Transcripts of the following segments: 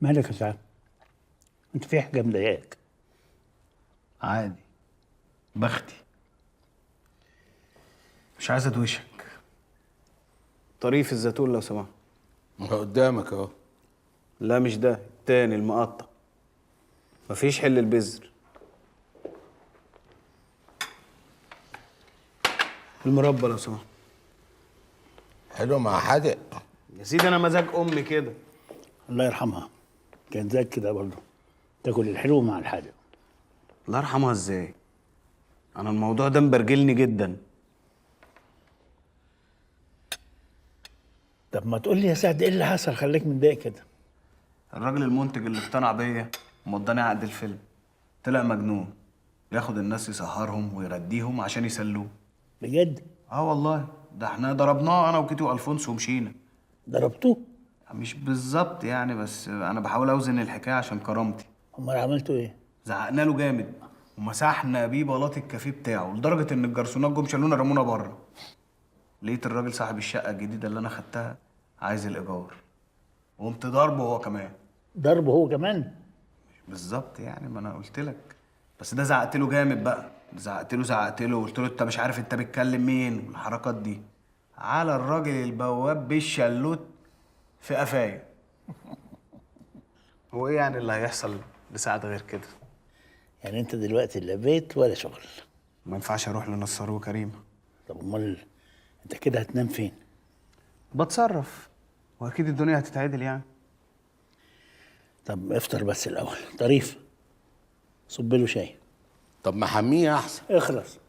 مالك يا سعد؟ انت في حاجة مضايقاك؟ عادي، بختي. مش عايز ادوشك. طريف الزيتون لو سمحت. ما هو قدامك اهو. لا مش ده، التاني المقطع. مفيش حل البذر. المربى لو سمحت. حلو مع حادق. يا سيدي انا مزاج امي كده. الله يرحمها، كان زيك كده برضه، تاكل الحلو مع الحادق. الله يرحمها ازاي؟ انا الموضوع ده مبرجلني جدا. طب ما تقول لي يا سعد ايه اللي حصل خلاك متضايق كده؟ الراجل المنتج اللي اقتنع بيا ومضاني عقد الفيلم طلع مجنون، ياخد الناس يسهرهم ويرديهم عشان يسلوه. بجد؟ اه والله، ده احنا ضربناه انا وكيتي والفونسو ومشينا. ضربتوه؟ مش بالظبط يعني، بس انا بحاول اوزن الحكاية عشان كرامتي. امال عملتوا ايه؟ زعقنا له جامد ومسحنا بيه بلاط الكافيه بتاعه، لدرجة ان الجرسونات جم شالونا رمونا بره. لقيت الراجل صاحب الشقة الجديدة اللي انا خدتها عايز الايجار، وقمت ضربه هو كمان. ضربه هو كمان؟ مش بالظبط يعني، ما انا قلت لك، بس ده زعقت له جامد بقى، زعقت له وقلت له انت مش عارف انت بتكلم مين والحركات دي. على الراجل البواب بالشلوت في قفايا. هو ايه يعني اللي هيحصل لسعد غير كده؟ يعني انت دلوقتي لا بيت ولا شغل. ما ينفعش اروح لنصار وكريمه. طب امال انت كده هتنام فين؟ بتصرف، واكيد الدنيا هتتعدل يعني. طب افطر بس الاول. طريف صب له شاي. طب ما حمية احسن. اخرس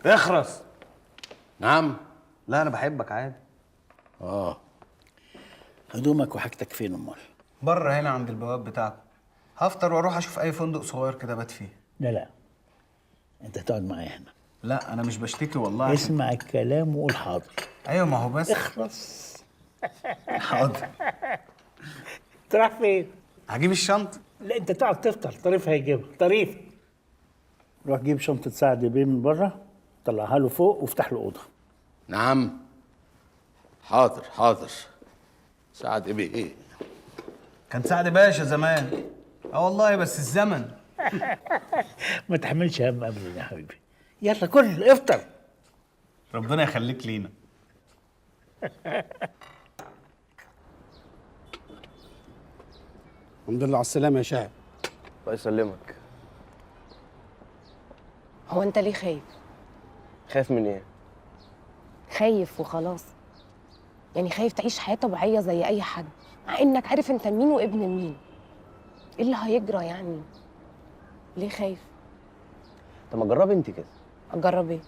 اخرس. نعم؟ لا انا بحبك عادي. اه. هدومك وحاجتك فين امال؟ بره هنا عند البواب بتاعكم. هفطر واروح اشوف اي فندق صغير كده بات فيه. لا لا، انت هتقعد معايا هنا. لا انا مش بشتكي والله. اسمع الكلام وقول حاضر. ايوه ما هو بس. اخلص. حاضر. تروح فين؟ هجيب الشنطة. لا انت تقعد تفطر، طريف هيجيبها. طريف روح جيب شنطه سعد بيه من بره، طلعها له فوق وافتح له اوضة. نعم؟ حاضر حاضر. سعد بيه ايه؟ كان سعد باشا زمان. اه والله، بس الزمن. ما تحملش هم ابدا يا حبيبي. يلا كل افطر. ربنا يخليك لينا. الحمد لله على السلامة يا شاهد. الله يسلمك. هو انت ليه خايف؟ خايف من ايه؟ خايف وخلاص. يعني خايف تعيش حياة طبيعية زي أي حد، مع إنك عارف أنت مين وابن مين. إيه اللي هيجرى يعني؟ ليه خايف؟ طب ما تجربي أنت كده. أجرب إيه؟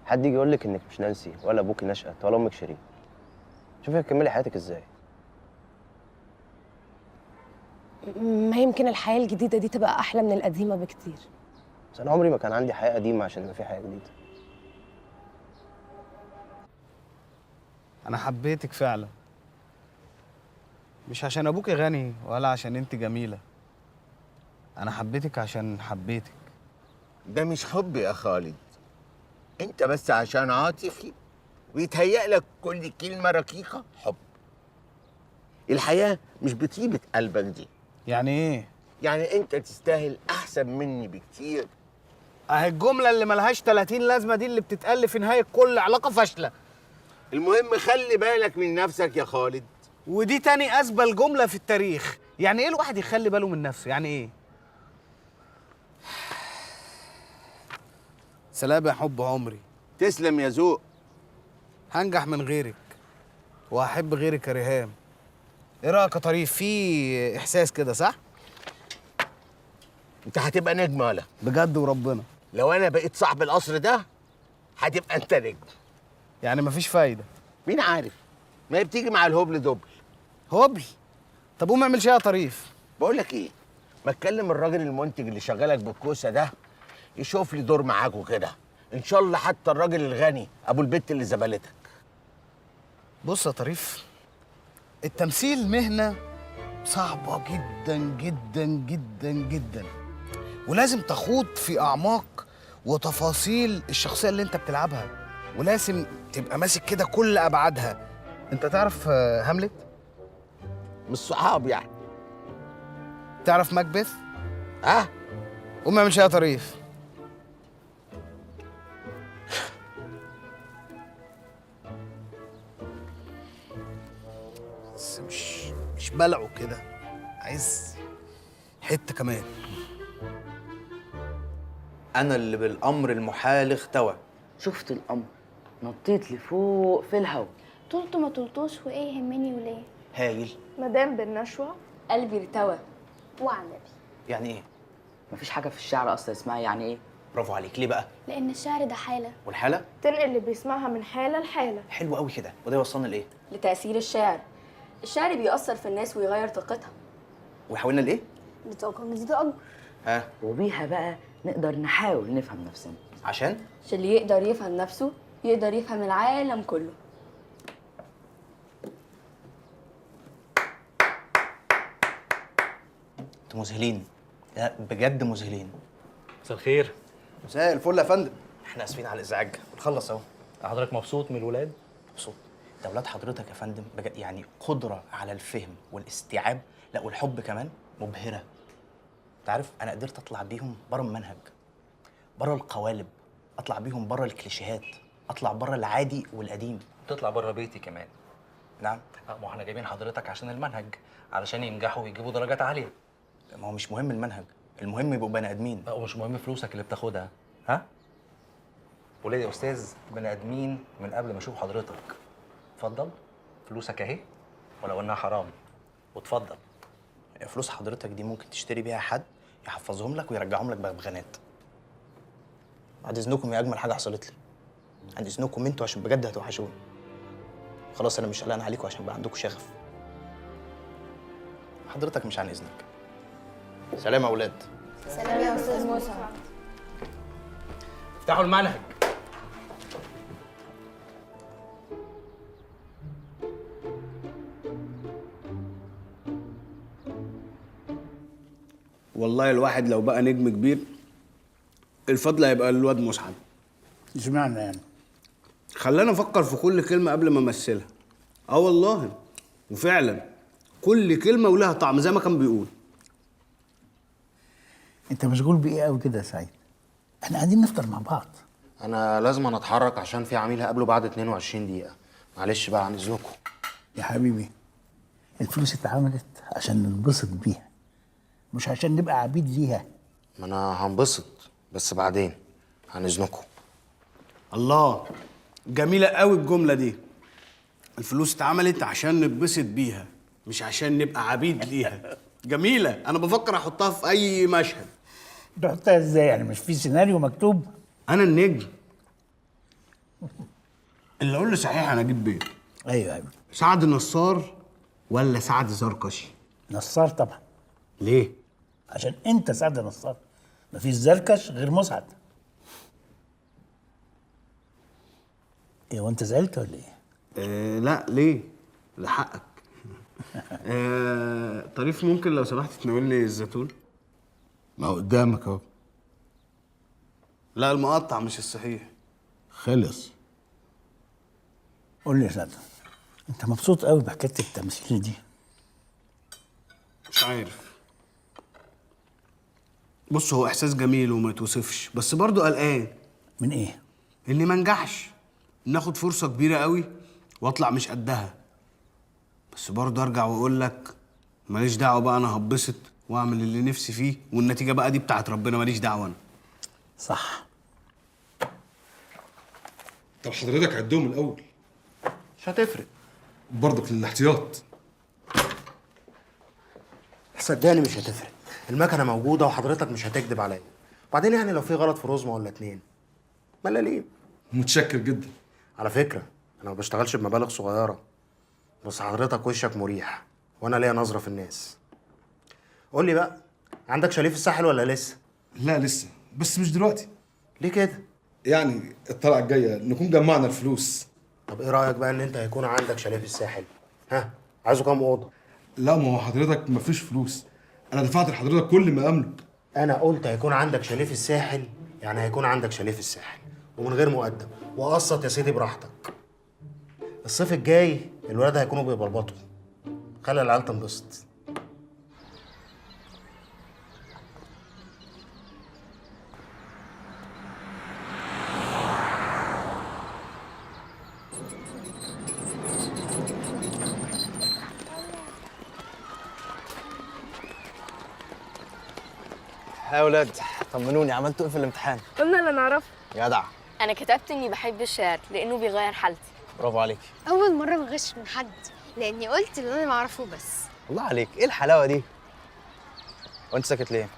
حد يجي يقول لك إنك مش نانسي ولا أبوكي نشأت ولا أمك شيرين. شوفي هتكملي حياتك إزاي. ما يمكن الحياة الجديدة دي تبقى أحلى من القديمة بكتير. بس أنا عمري ما كان عندي حياة قديمة عشان يبقى في حياة جديدة. أنا حبيتك فعلا، مش عشان أبوكي غني ولا عشان أنت جميلة. أنا حبيتك عشان حبيتك. ده مش حب يا خالد، أنت بس عشان عاطفي ويتهيأ لك كل كلمة رقيقة حب. الحياة مش بطيبة قلبك دي. يعني إيه؟ يعني أنت تستاهل أحسن مني بكتير. أهي الجملة اللي ملهاش 30 لازمة دي اللي بتتقال في نهاية كل علاقة فاشلة. المهم خلي بالك من نفسك يا خالد. ودي تاني أسبل جملة في التاريخ. يعني إيه الواحد يخلي باله من نفسه؟ يعني إيه؟ سلام يا حب عمري. تسلم يا ذوق. هنجح من غيرك وهحب غيرك يا ريهام. إيه رأيك يا طريف؟ في إحساس كده صح؟ أنت هتبقى نجم ولا؟ بجد وربنا. لو أنا بقيت صاحب القصر ده هتبقى أنت نجم. يعني مفيش فايدة؟ مين عارف؟ ما هي بتيجي مع الهبل دبل. هبل؟ طب قوم اعمل شاي يا طريف. بقول لك ايه؟ ما تكلم الراجل المنتج اللي شغالك بالكوسه ده يشوف لي دور معاك وكده. ان شاء الله حتى الراجل الغني ابو البت اللي زبالتك. بص يا طريف، التمثيل مهنة صعبة جدا جدا جدا جدا، ولازم تخوض في اعماق وتفاصيل الشخصية اللي انت بتلعبها، ولازم تبقى ماسك كده كل ابعادها. انت تعرف هاملت؟ مش صحاب يعني. تعرف ماكبث؟ اه قوم اعمل شاي يا طريف. بس مش بلعه كده، عايز حتة كمان. انا اللي بالامر المحال اختوى. شفت القمر نطيت لفوق في الهوا. طولته ما طولتوش وايه يهمني وليه؟ هايل. مدام بالنشوه قلبي ارتوى وعلى النبي. يعني ايه؟ مفيش حاجة في الشعر اصلا اسمها يعني ايه. برافو عليك. ليه بقى؟ لان الشعر ده حاله، والحالة تنقل اللي بيسمعها من حاله لحاله. حلو قوي كده. وده يوصلنا لايه؟ لتأثير الشعر. الشعر بيأثر في الناس ويغير طاقتها. ويحولنا لايه؟ لطاقة جديدة اكبر. ها، وبيها بقى نقدر نحاول نفهم نفسنا. عشان اللي يقدر يفهم نفسه يقدر يفهم العالم كله. انتوا مذهلين. لا بجد مذهلين. مساء الخير. مساء الفل يا فندم. احنا اسفين على الازعاج، بنخلص اهو. حضرتك مبسوط من الولاد؟ مبسوط. ده ولاد حضرتك يا فندم بجد يعني قدره على الفهم والاستيعاب، لا والحب كمان، مبهرة. انت عارف انا قدرت اطلع بيهم بره المنهج، بره القوالب، اطلع بيهم بره الكليشيهات، اطلع بره العادي والقديم. تطلع بره بيتي كمان. نعم. ما احنا جايبين حضرتك عشان المنهج، علشان ينجحوا ويجيبوا درجات عالية. ما هو مش مهم المنهج، المهم يبقوا بني ادمين. ومش مهم فلوسك اللي بتاخدها. ها؟ ولادي يا استاذ بني ادمين من قبل ما اشوف حضرتك. اتفضل فلوسك اهي، ولو انها حرام. واتفضل. فلوس حضرتك دي ممكن تشتري بيها حد يحفظهم لك ويرجعهم لك بغبغانات. بعد اذنكم يا اجمل حاجة حصلت لي. عند اذنكم انتوا عشان بجد هتوحشوني. خلاص انا مش قلقان عليكم عشان بقى عندكم شغف. حضرتك مش عن اذنك. سلام يا اولاد. سلام يا استاذ مسعد. افتحوا المنهج. والله الواحد لو بقى نجم كبير الفضل هيبقى للواد مسعد. اشمعنى يعني؟ خلانا افكر في كل كلمة قبل ما امثلها. اه والله، وفعلا كل كلمة ولها طعم زي ما كان بيقول. انت مشغول بايه قوي كده يا سعيد؟ احنا قاعدين نفطر مع بعض. انا لازم أنا اتحرك عشان في عميل هقابله بعد 22 دقيقة. معلش بقى عن اذنكم. يا حبيبي الفلوس اتعملت عشان ننبسط بيها، مش عشان نبقى عبيد ليها. ما انا هنبسط بس بعدين، عن اذنكم. الله، جميلة قوي الجملة دي. الفلوس اتعملت عشان نتبسط بيها، مش عشان نبقى عبيد ليها. جميلة، انا بفكر احطها في اي مشهد. تحطها ازاي يعني؟ مش في سيناريو مكتوب؟ انا النجم. اللي اقول له صحيح انا اجيب بيه. ايوه ايوه. سعد نصار ولا سعد زركشي؟ نصار طبعا. ليه؟ عشان انت سعد نصار، مفيش زركش غير مسعد. ايه وانت زعلت ولا ايه؟ لا ليه؟ ده حقك. طريف، ممكن لو سمحت تناولني الزيتون؟ ما هو قدامك اهو. لا المقطع مش الصحيح. خلص. قول لي يا سعد، انت مبسوط قوي بحكاية التمثيل دي؟ مش عارف. بص، هو احساس جميل وما يتوصفش، بس برضه قلقان. من ايه؟ اني ما انجحش، ناخد فرصة كبيرة قوي واطلع مش قدها. بس برضه ارجع واقول لك ماليش دعوه بقى، انا هبسط واعمل اللي نفسي فيه، والنتيجة بقى دي بتاعت ربنا، ماليش دعوه انا. صح. طب حضرتك عدهم الاول. مش هتفرق برضك للاحتياط. صدقني مش هتفرق، المكنه موجودة وحضرتك مش هتكدب عليا. وبعدين يعني لو في غلط في رزمه ولا اتنين ملاليم. متشكر جدا. على فكرة انا ما بشتغلش بمبالغ صغيرة، بس حضرتك وشك مريح وانا ليا نظره في الناس. قول لي بقى، عندك شاليه في الساحل ولا لسه؟ لا لسه، بس مش دلوقتي. ليه كده؟ يعني الطلعة الجاية نكون جمعنا الفلوس. طب ايه رايك بقى ان انت هيكون عندك شاليه في الساحل؟ ها، عايزه كام اوضة؟ لا ما هو حضرتك مفيش فلوس، انا دفعت لحضرتك كل ما املك. انا قلت هيكون عندك شاليه في الساحل، يعني هيكون عندك شاليه في الساحل، ومن غير مقدم، وقسط يا سيدي براحتك. الصيف الجاي الولاد هيكونوا بيبلبطوا، خلي العيال تنبسط. يا ولاد طمنوني، عملتوا ايه في الامتحان؟ قلنا اللي نعرفه. جدع. انا كتبت اني بحب الشعر لانه بيغير حالتي. برافو عليك. اول مرة بغش من حد لاني قلت اللي انا بعرفه بس. الله عليك، ايه الحلاوة دي؟ وانت ساكت ليه؟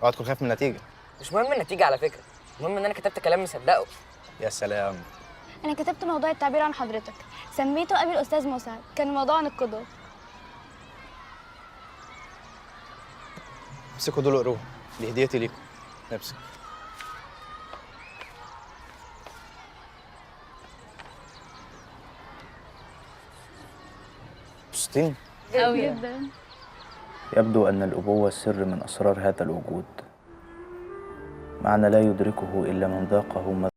اوعى تكون خايف من النتيجة. مش مهم النتيجة على فكرة، المهم ان انا كتبت كلام مصدقه. يا سلام. انا كتبت موضوع التعبير عن حضرتك، سميته ابي الاستاذ مسعد، كان الموضوع عن القدوة. امسكوا دول اقروهم، دي هديتي ليكم. امسك. مبسوطين؟ قوي جدا. يبدو أن الأبوة سر من أسرار هذا الوجود، معنى لا يدركه إلا من ذاقه.